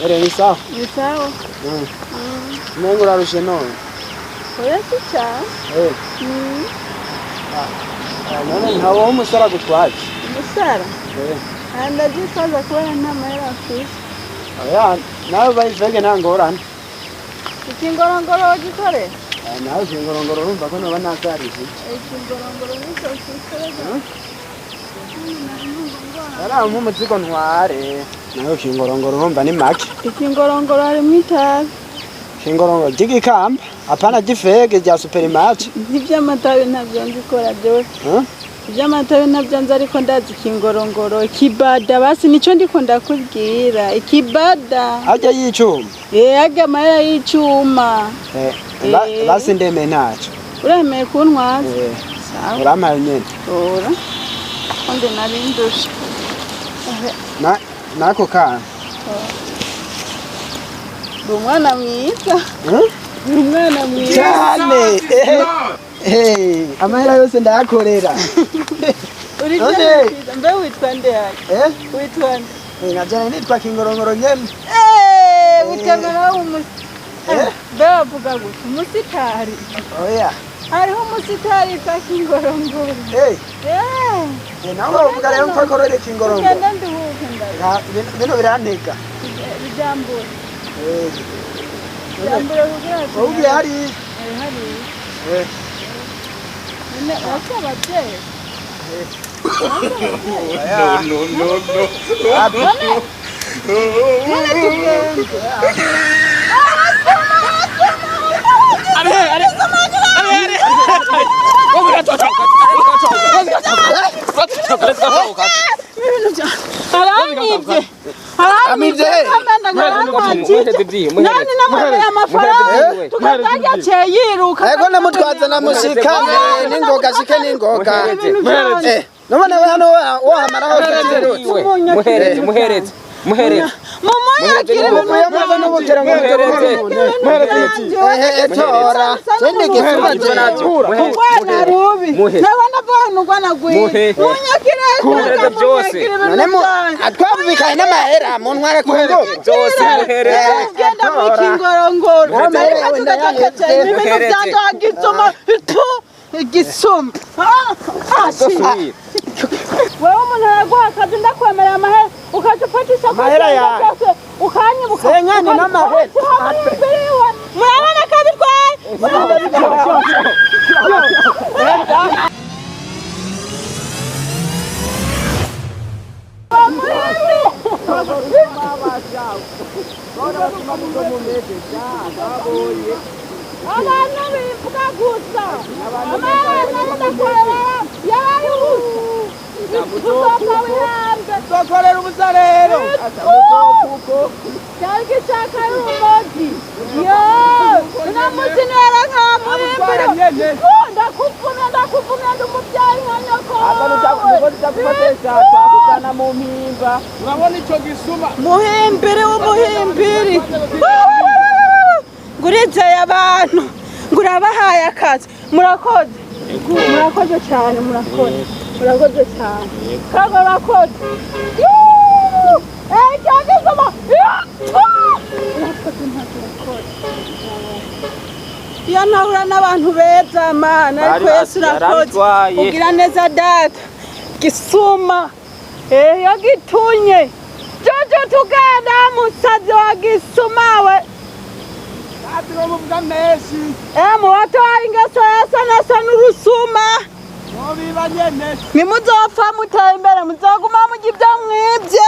Ere ni sawa? Ni sawa. Umengo urarushe none. Oya si cyane. Eh. None ntawo umusore agutwaje. Umusara? Eh. Ndabyitwaza kubera nta mahera afise. Oya, nawe bayivege nta ngorane. Ikingorongoro wagikorera? Nawe ikingorongoro urumva ko noba nasarije. Ikingorongoro nico ufise. Yarampa umuzigo ntware. Nawe ikingorongoro urumva ni make. Ikingorongoro harimwo itabi. Ikingorongoro ry'igikamba, apana ry'ifege rya supermatch. Ivy'amatabi ntavyo nzi kora jewe. Ivy'amatabi ntavyo nzi ariko ndazi ikingorongoro. Ikibada basi nico ndiko ndakubwira. Ikibada. Arya y'icuma. Arya amahera y'icuma. Basi ndemeye ntaco. Uremeye kuntwaza? Sawa. Urampaye nyene. Ora. Onde narindushe. Nako kana. Ndi umwana mwiza. Ndi umwana mwiza. Cyane. Amahera yose ndayakorera. Uri mwiza. Mbe witwa nde hake? Witwa nde? Navyo nitwa Kingorongoro nyene. Witwa nawe umusi. Mbe bavuga gute? Umusitari. Oya. Hariho umusitari yitwa Kingorongoro. Nawe uravuga rero ko akorera Kingorongoro. Ugenda nduhuke ndaza. Bino birantega. Bijambure. Bijambure kugira ngo. Ugiye hariya. Hariya. None wase abavyeyi? No, no, no, no. None tugende. Aranyivye. Aranyivye. Nani namuhaye amafaranga tukazayaciye yiruka. Ego namutwaza namushika n'ingoga shike n'ingoga. None we hano wohamara hose. Muhereze, muhereze. Muhereze. Mumunyakire muyamuza n'ubugera ngo muhereze. Tora. Sende gisuma Urwana rubi. Nabona bwana urwana gwiza. Munyakire. Muhereze byose. None atwumvikanye n'amahera mu ntware ku ngo. Byose muhereze. Genda muri Kingorongoro. Ibintu byanje wagisoma. Igisuma. Wewe umuntu araguha akazi ndakwemerera amahera ukaca ufata isakoshi byose ukanyibuka Senkani n'amahera. Murabona ko abitwaye. Abantu bivuga gusa amahera ndakorera yabaye ubusa uzopfa wihambe Uzokorera ubusa rero. Cyari gishaka y'urumogi yo uno munsi ntiyarankamuhimbira ndakuvumye ndakuvumye ndi umubyeyi nka nyoko mu mpimba. Urabona ico gisuma. Muhimbiri w'umuhimbiri ngurizeye abantu ngurabahaye akazi. Murakoze, murakoze cyane, murakoze, murakoze cyane kago murakoze. Cyagisoma murakoze, ntabwo urakoze. Iyo ntahura n'abantu beza mana ariko Yesu urakoze ugira neza data. Gisuma iyo gitunye jojo tugenda musazi wa gisuma we. Muwatoa ingeso yasa nasa. nyene. Nimuzopfa muteye imbere, muzoguma murya ibyo mwibye.